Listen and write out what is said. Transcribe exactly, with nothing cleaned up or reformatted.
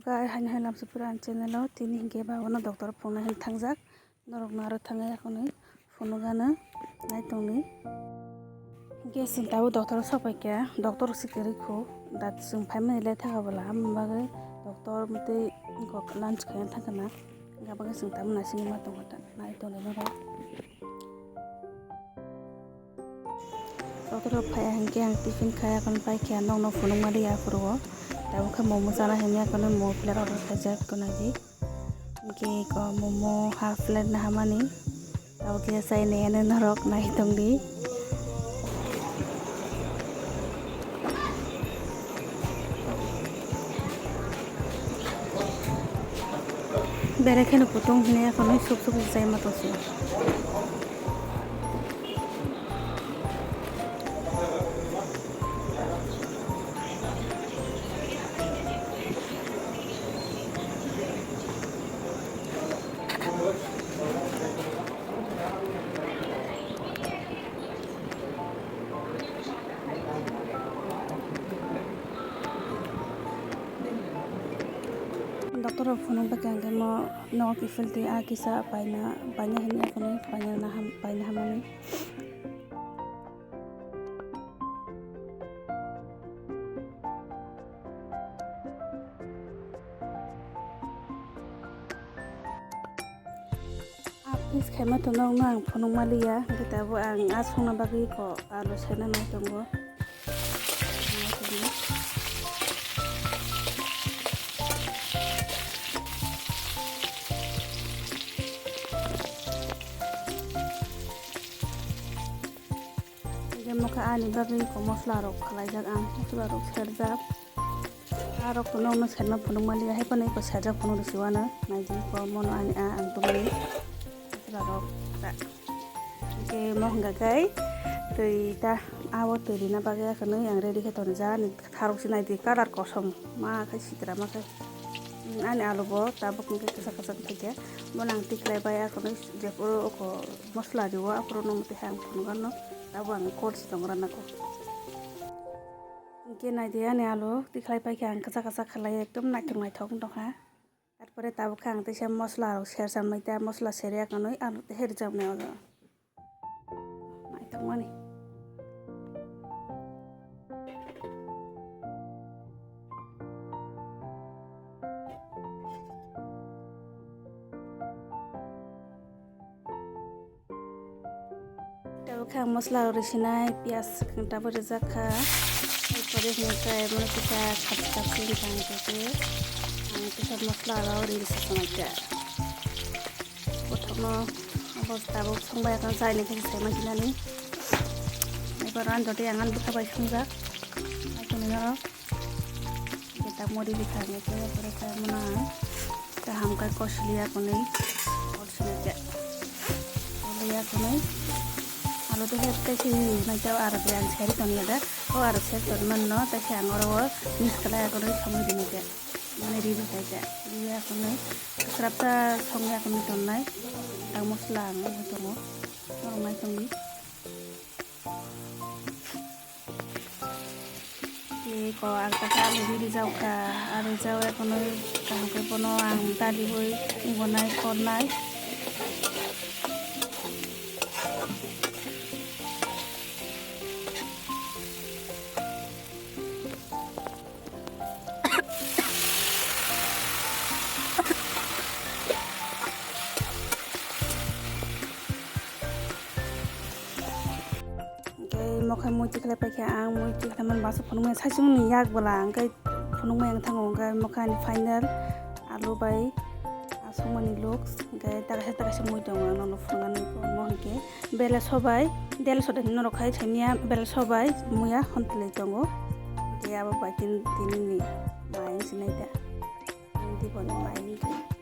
Guys, haino hai lamsapura ang channel o tini hinkhe babono doctor phunukna hin thangjak. Norokno aro thangwi akhonwi phunukgano naitongni. Hinkhe chwng tabuk doctor o sokpaikha, doctor se kwrwi kho, dat chwng phaimani le thaka bwla, aboni bagwi doctor mwtwi kok lunch khaina thangkhana, aboni bagwi chwng tabuk naisingwi ma tongo ta, naitongni norok. Doctor rok phaiya hinkhe ang tiffin khai akhon paikha nokno phunukma liya aphuru o. Tabuk khe momo chana hinwi akhonwi momo plate order khaijak tongnai di. Hinkhe eko momo half plate nahamani. Tabuk khe chai naiya norok nai tongdi. Bere kheno kutung hinwi akhonwi suk suk chai ma tongsi. Doctor rok phunuk bai khe ang khe mo no kiphiltwi a kisa paina paina hinwi akhonwi paina naham paina hamani. Update khaima tongo, wngno ang phunuk maliya, hwnkhe tabuk ang a songna bagwi kok alu sena nai tongo. Hwnkhe mokhe ani bagwi kok mosola rok khlaijak ang, mosola rok serjak. Arok no serma phunuk maliya, hai phano eko serjak phunuk risi wano naidi ko mono ani a ang tongmani. Mosola rok ta. Hwnkhe mo hwnkha khe twi ta abo twi rina bagwi akhwnwi ang ready khe tonjak ani tharok se naidi color kosom ma khe sitra ma khe. Ani alu bo tabuk hwnkhe kwchak kwchak wngkha khe bono ang tikhlai bai akhwnwi jephuru oko mosola rio aphuru no tei ang phunuk anw tabuk ang cold se tongo rana kok. Hwnkhe naidi ani alu tikhlai paikha ang kwchak kwchak khlai ekdom naithok naithok wng tongkha. Tarpore tabuk khe ang teisa mosola rok serjak nai ta mosola serya kanwi alu tei rijak nai o jaga. Naithokmani. Tabuk khe ang mosola rok risinai, piyaj tabuk rijak kha. Erpore hwnwi khe bono kisa khapsi khapsi wngkha hwnkhe khe ang kisa mosola rok ri rwsa tongkha. Bothokno abo tabuk songbai kha, chaini khe sai ma sinani. Ebo rani dodi ang ani bwkha bai songjak. Naitongni norok. Kita muri bikha ni khe pore khe mona kaham khe kosliya kwnwi kosliya khe kosliya kwnwi alu tei khe tei khe nai tei aro khe ang seri toni da o aro seri toni manno tei khe ang oro o mix khlai kwnwi somoi dini khe mane ri bikha khe ri ya kwnwi swrapsa songya kwnwi tonnai tang mosla ang tongo norok nai tongwi. Tei ko ang khe alu ri rijak kha, alu rijak ekhonoi kaham khe bono ang daliui tongo nai kornai. Hwnkhe mokhe mui tikhlai paikha ang, mui tikhlai mani bwswk phunukmani saichung ni yak bwla hwnkhe phunukmani wng thango, hwnkhe mokhe ani final alu bai aswkmani looks, hwnkhe ta kaisa ta kaisa mui tongo ang nono phunuknani omo hwnkhe bele sobai, bele sobai norok khai thangya bele sobai muya hontwlwi tongo, hwnkhe abo bai tini, tini ni mai wngsinai da, tini ni mai wngkhe.